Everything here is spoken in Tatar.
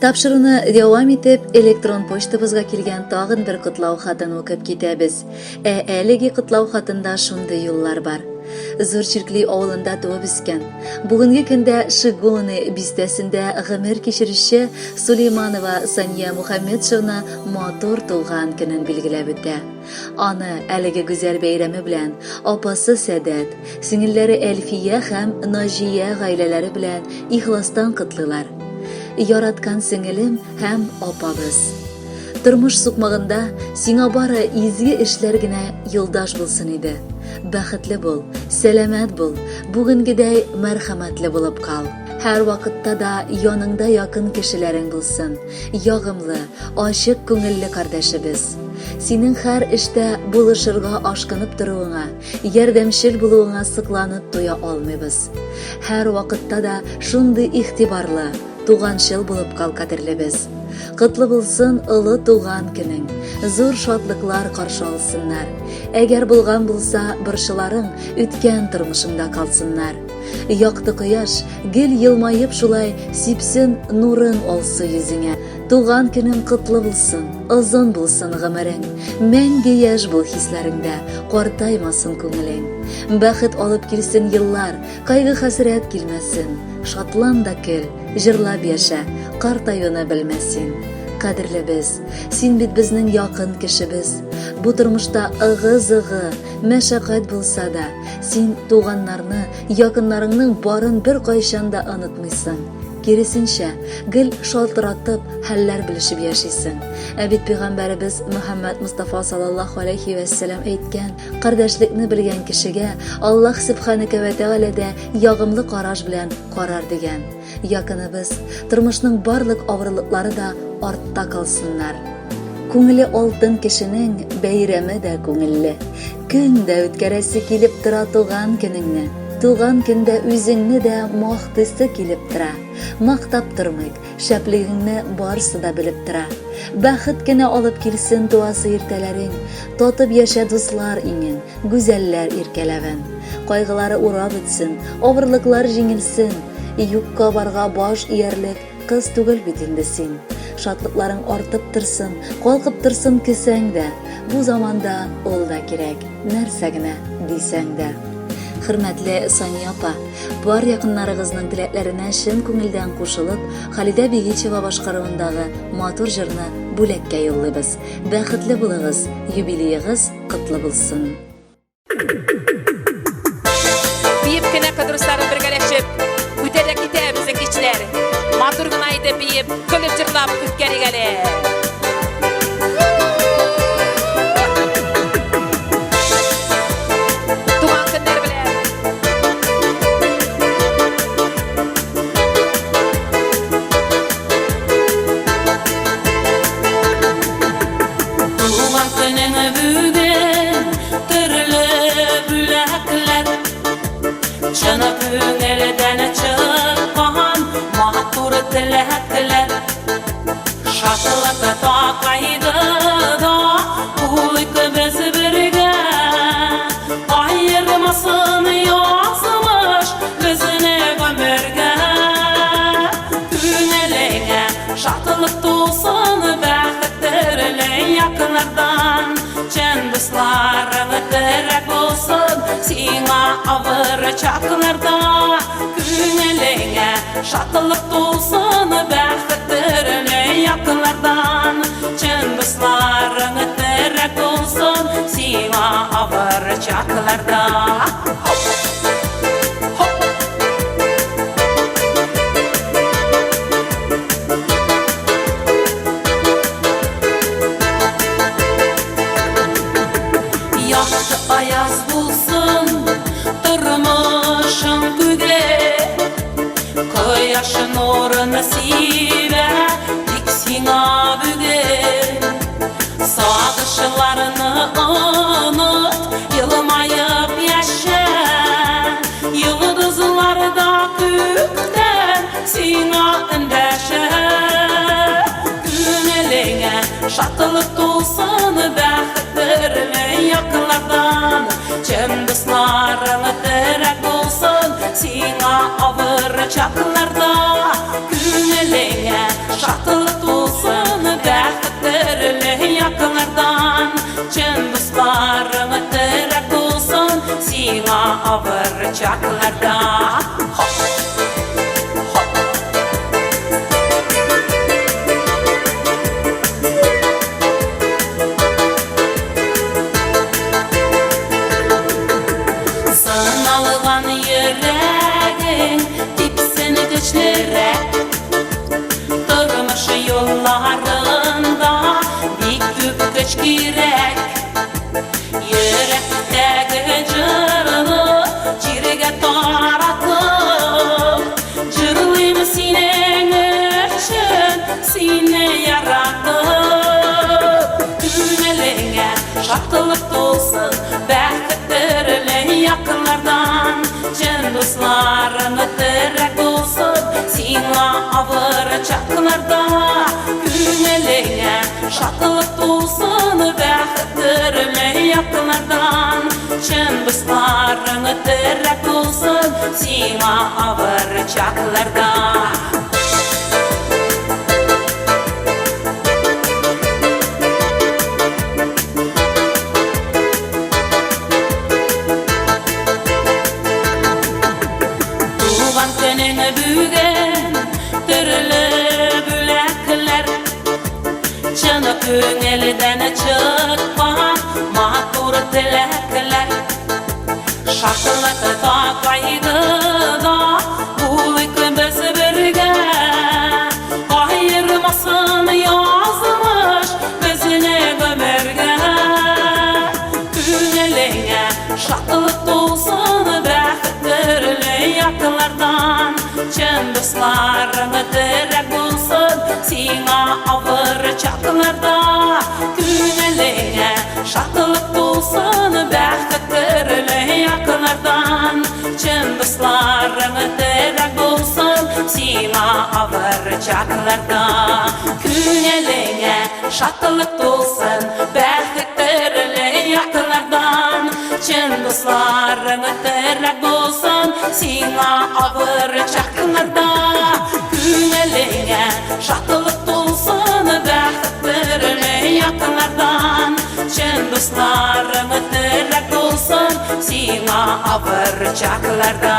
Тапшыруны дәвам итеп, электрон почтабызга килгән тагын бер котлау хатын укып китәбез. Ә әлеге котлау хатында шундый юллар бар. Зур Чиркли авылында туып үскән, бүгенге көндә Шигоны бистәсендә гомер кичерүче Сулейманова Сания Мухаммедшевна матур туган көнен билгеләп үтә. Аны әлеге гүзәл бәйрәме белән апасы Сәдәт, сеңелләре Әлфия һәм Наҗия гаиләләре белән ихластан котлыйлар. Яраткан сеңелем һәм апабыз. Тормыш сукмагында сиңа бары изге эшләр генә юлдаш булсын иде. Бәхетле бул, сәламәт бул, бүгенгедәй мәрхәмәтле булып кал. Һәр вакытта да яныңда якын кешеләрең булсын. Ягымлы, ачык күңелле кардәшебез. Синең һәр эштә булышырга ашкынып торуыңа, ярдәмчел булуыңа сокланып туя алмыйбыз. Һәр вакытта да шундый игътибарлы, туганчыл булып кал, кадерлебез. Котлы булсын олы туган көнең, зур шатлыклар каршы алсыннар. Әгәр булган булса, борчуларың үткән тормышыңда калсыннар. Якты кояш гел елмаеп шулай сипсен нурын алсу йөзеңә. Туган көнең котлы булсын, озын булсын гомерең. Мәңге яшь бул хисләреңдә, картаймасын күңелең. Бәхет алып килсен еллар, кайгы-хәсрәт килмәсен. Шатлан да көл, җырлап яшә, картаюны белмә син. Кадерлебез, син бит безнең якын кешебез. Бу тормышта ыгы-зыгы, мәшәкать булса да, син туганнарны, якыннарыңның барын беркайчан да онытмыйсың. Киресенчә, гел шалтыратып, хәлләр белешеп яшисең. Ә бит пәйгамбәребез Мөхәммәд Мостафа саллаллаһу алейхи вәссәлам әйткән, кардәшлекне белгән кешегә Аллаһ сүбхәнәкә вә тәгалә дә ягымлы караш белән карар дигән. Якыныбыз, тормышның барлык авырлыклары да артта калсыннар. Күңеле алтын кешенең бәйрәме дә күңелле. Көн дә үткәрәсе килеп тора туган көнеңне. Туган көндә үзеңне дә мактыйсы килеп тора. Мактап тормыйк, шәплегеңне барсы да белеп тора. Бәхет кенә алып килсен туасы иртәләрең. Татып яшә дуслар иңен, гүзәлләр иркәләвен. Кайгылары урап үтсен, авырлыклар җиңелсен. Юкка барга баш иярлек кыз түгел бит инде син. Шатлыкларың артып торсын, калкып торсын кесәң дә. Бу заманда ул да кирәк, нәрсә генә дисәң дә. Хөрмәтле Сания апа, бар якыннарыгызның теләкләренә чын күңелдән кушылып, Халидә Бигичева башкаруындагы матур җырны бүләккә юллыйбыз. Бәхетле булыгыз, юбилеегыз котлы булсын! Биеп кенә кыдруслары бергәләшеп үтә дә китә безнең кичләр. Матур гына итеп биеп, көлеп җырлап үткәрик әле. Туган көннәр белән. Туган көнең бүген Төрле бүләкләр Чын күңелдән чыккан Матур теләкләр Шатлык такайды да Булыйк без бергә Аермасын язмыш Безне гомергә Күңелеңә шатлык тулсын Бәхет төрле яклардан Чын дусларың терәк булсын сиңа авыр чакларда. Күңелеңә шатлык тулсын, бәхет төрле яклардан. Чын дусларың терәк булсын сиңа авыр чакларда. Хоп! Хоп! Якты аяз булсын тормышың күге, Кояш нурын сибә тик сиңа бүген. Сагышларны оныт, елмаеп яшә, Йолдызлар да күктән сиңа эндәшә. Күңелеңә шатлык тулсын, бәхет төрле яклардан. Чын дусларың терәк булсын сиңа авыр чакларда. Күңелеңә шатлык тулсын бәхет төрле яклардан. Чын дусларың терәк булсын сиңа авыр чакларда. Хоп! Хоп! Сыналган йөрәгең типсен көчлерәк. Тормыш юлларында бик күп көч кирәк. Йөрәктәге җырны җиргә таратып, җырлыйм синең өчен, сине яратып. Күңелеңә шатлык тулсын, бәхет төрле яклардан. Чын дусларың терәк булсын сиңа авыр чакларда. Күңелеңә шатлык тулсын, бәхет төрле яклардан. Чын дусларың терәк булсын сиңа авыр чакларда. Туган көнең бүген, төрле бүләкләр, чын күңелдән чыккан матур теләкләр. Шатлыкта, кайгыда булыйк без бергә. Аермасын язмыш безне гомергә. Күңелеңә шатлык тулсын, бәхет төрле яклардан. Чын дусларың терәк булсын сиңа авыр чакларда. Күңелеңә шатлык тулсын, бәхет төрле яклардан. Чын дусларың терәк булсын сиңа авыр чакларда. Күңелеңә шатлык тулсын, бәхет төрле яклардан. Чын дусларың терәк булсын сиңа авыр чакларда. Күңелеңә шатлык тулсын, бәхет төрле яклардан. Чын дусларың терәк булсын сиңа авыр чакларда.